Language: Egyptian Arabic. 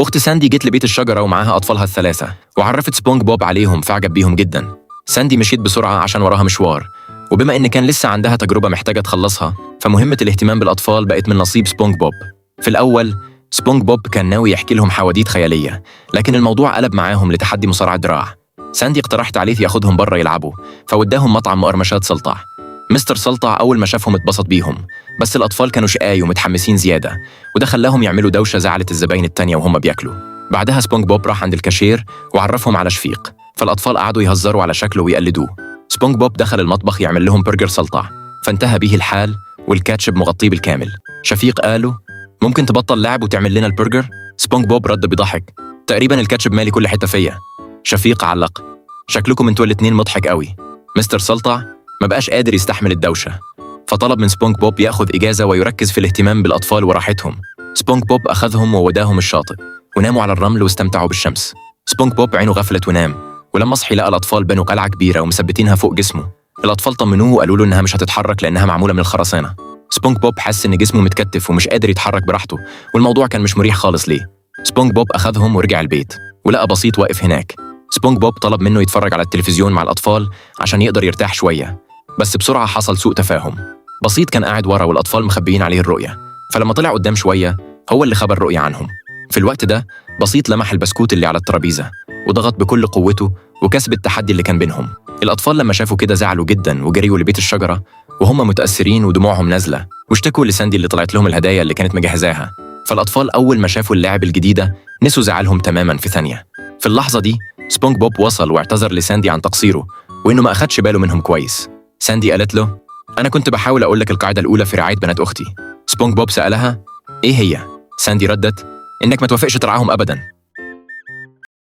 أخت ساندي جت لبيت الشجرة ومعاها أطفالها الثلاثة، وعرفت سبونج بوب عليهم فعجب بيهم جدا. ساندي مشيت بسرعة عشان وراها مشوار، وبما إن كان لسه عندها تجربة محتاجة تخلصها، فمهمة الاهتمام بالأطفال بقت من نصيب سبونج بوب. في الأول سبونج بوب كان ناوي يحكي لهم حواديت خيالية، لكن الموضوع قلب معاهم لتحدي مصارعة دراع. ساندي اقترحت عليه ياخدهم بره يلعبوا، فوداهم مطعم مقرمشات سلطع. مستر سلطع أول ما شافهم اتبسط بيهم، بس الأطفال كانوا شقاي ومتحمسين زيادة، وده خلاهم يعملوا دوشة زعلت الزباين التانية وهم بياكلوا. بعدها سبونج بوب راح عند الكاشير وعرفهم على شفيق، فالأطفال قعدوا يهزروا على شكله ويقلدوه. سبونج بوب دخل المطبخ يعمل لهم برجر سلطع، فانتهى به الحال والكاتشب مغطيه بالكامل. شفيق قاله: ممكن تبطل لعب وتعمل لنا البرجر؟ سبونج بوب رد بضحك: تقريبا الكاتشب مالي كل حتة فيا. شفيق علق: شكلكم انتوا الاتنين مضحك قوي. مستر سلطع ما بقاش قادر يستحمل الدوشة، فطلب من سبونج بوب ياخذ إجازة ويركز في الاهتمام بالأطفال وراحتهم. سبونج بوب أخذهم ووداهم الشاطئ، وناموا على الرمل واستمتعوا بالشمس. سبونج بوب عينه غفلت ونام، ولما صحي لقى الأطفال بنوا قلعة كبيرة ومثبتينها فوق جسمه. الأطفال طمنوه وقالوا له إنها مش هتتحرك لأنها معمولة من الخرسانة. سبونج بوب حس إن جسمه متكتف ومش قادر يتحرك براحته، والموضوع كان مش مريح خالص ليه. سبونج بوب أخذهم ورجع البيت، ولقى بسيط واقف هناك. سبونج بوب طلب منه يتفرج على التلفزيون مع الأطفال عشان يقدر يرتاح شوية، بس بسرعة حصل سوء تفاهم. بسيط كان قاعد ورا والأطفال مخبيين عليه الرؤية، فلما طلع قدام شوية هو اللي خبى الرؤية عنهم. في الوقت ده بسيط لمح البسكوت اللي على الترابيزة وضغط بكل قوته وكسب التحدي اللي كان بينهم. الأطفال لما شافوا كده زعلوا جدا وجريوا لبيت الشجرة وهم متأثرين ودموعهم نازلة، واشتكوا لساندي اللي طلعت لهم الهدايا اللي كانت مجهزاها. فالأطفال أول ما شافوا اللعب الجديدة نسوا زعلهم تماما في ثانية. في اللحظة دي سبونج بوب وصل واعتذر لساندي عن تقصيره وإنه ما أخدش باله منهم كويس. ساندي قالت له: أنا كنت بحاول أقول لك القاعدة الأولى في رعاية بنات أختي. سبونج بوب سألها: إيه هي؟ ساندي ردت: إنك ما توافقش ترعاهم أبدا.